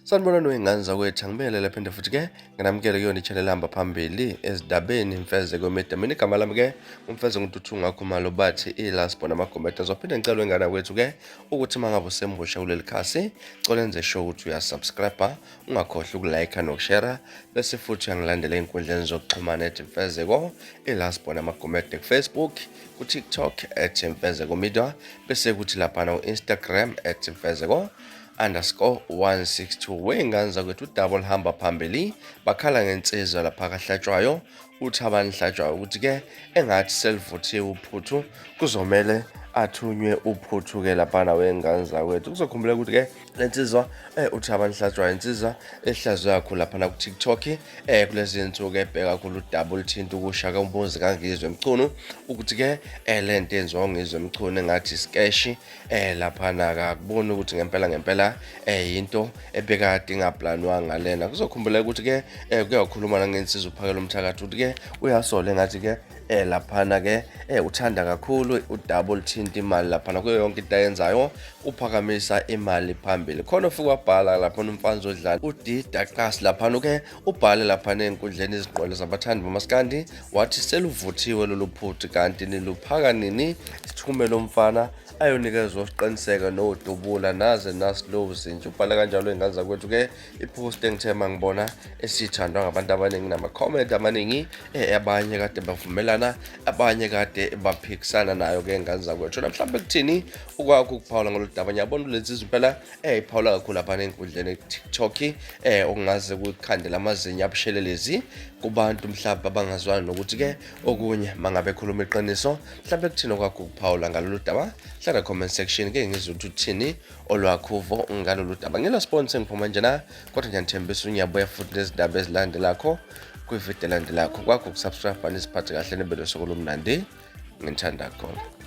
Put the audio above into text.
Sanibonani wey'ngane zakwethu, angibingelele phinde futhi ke nginamukele kuyona i-channel ehamba phambili ezindabeni Mfezeko Media. Mina igama lami ke uMfezeko Ntuthunga Khumalo bathi i-last born amagomede. Ngizophinde ngicela wengane yakwethu ke ukuthi uma ngabe usemusha kuleli khasi, cela enze sure ukuthi uyasubscribe, ungakhohlwa ukulike nokushare, bese futhi uyangilandela ey'nkundleni zokuxhumana ethi Mfezeko i-last born amagomede ku-Facebook, ku-TikTok at Mfezeko Media, bese kuthi laphana ku-Instagram at Mfezeko underscore 162. Wey'ngane zakwethu, udaba oluhamba phambili, bakhala ngensizwa lapha kaHlatshwayo, uthi abanihlatshwayo ukuthi-ke engathi selivuthiwe uphuthu, kuzomele athunywe uphuthu-ke laphana wey'ngane zakwethu. Kuzokhumbuleka ukuthi-ke le nsizwa uthi abanihlatshwayo insizwa ehlazwe kakhulu laphana ku-TikTok kulezi nsuku, ebheka kakhulu udaba oluthinta ukusha kombuzi kaNgizwe Mchunu, ukuthi-ke le nto yenziwa uNgizwe Mchunu engathi isikeshi laphana, akakuboni ukuthi ngempela ngempela into ebekade ingaplanwanga lena. Kuzokhumbuleka ukuthi ke kuyakhuluma nangensizwa uPhakela umthakathi, ukuthi ke uyasola engathi ke laphana ke uthanda kakhulu udaba oluthinta imali laphana, kuyo yonke into ayenzayo uphakamisa imali phambili. Khona ufike wabhala laphana umfana odlala uDidaqas laphana, ke ubhale laphana ey'nkundleni izingqwele zabathandi bamaskandi, wathi seluvuthiwe lolu phuthu, kanti niluphaka nini? Sithumele umfana ayonikezwa usiqiniseko nodubula naze naslow zinje. Ubhale kanjalo iy'ngane zakwethu ke ipost engithe mangibona esithandwa ngabantu abaningi nama-comment amaningi, abanye kade bavumelana, abanye kade baphikisana nayo ke ngane zakwethu. Mhlawumbe kuthini ukwakho ukuphawula ngolu daba? Ngiyabona lezi impela iphawula kakhulu lapha enkundleni TikTok, okungaze kukhandela amazinyo abushelelezi kubantu mhlawumbe abangazwani nokuthi ke okunye mangabe ekhuluma iqiniso. Mhlawumbe kuthini okwakho ukuphawula ngalolu daba? Hlala comment section ke ngizwe ukuthi uthini olwakho uvo ngalolu daba. Ngila sponsor ngiphuma njena, kodwa ngiyanithembisa unyabuya futhi nezindaba ezilandelakho kwividiyo elandelakho. Kwakho ukusubscribe, nisiphathe kahle, nibe nosuku olumnandi. Ngithanda khona.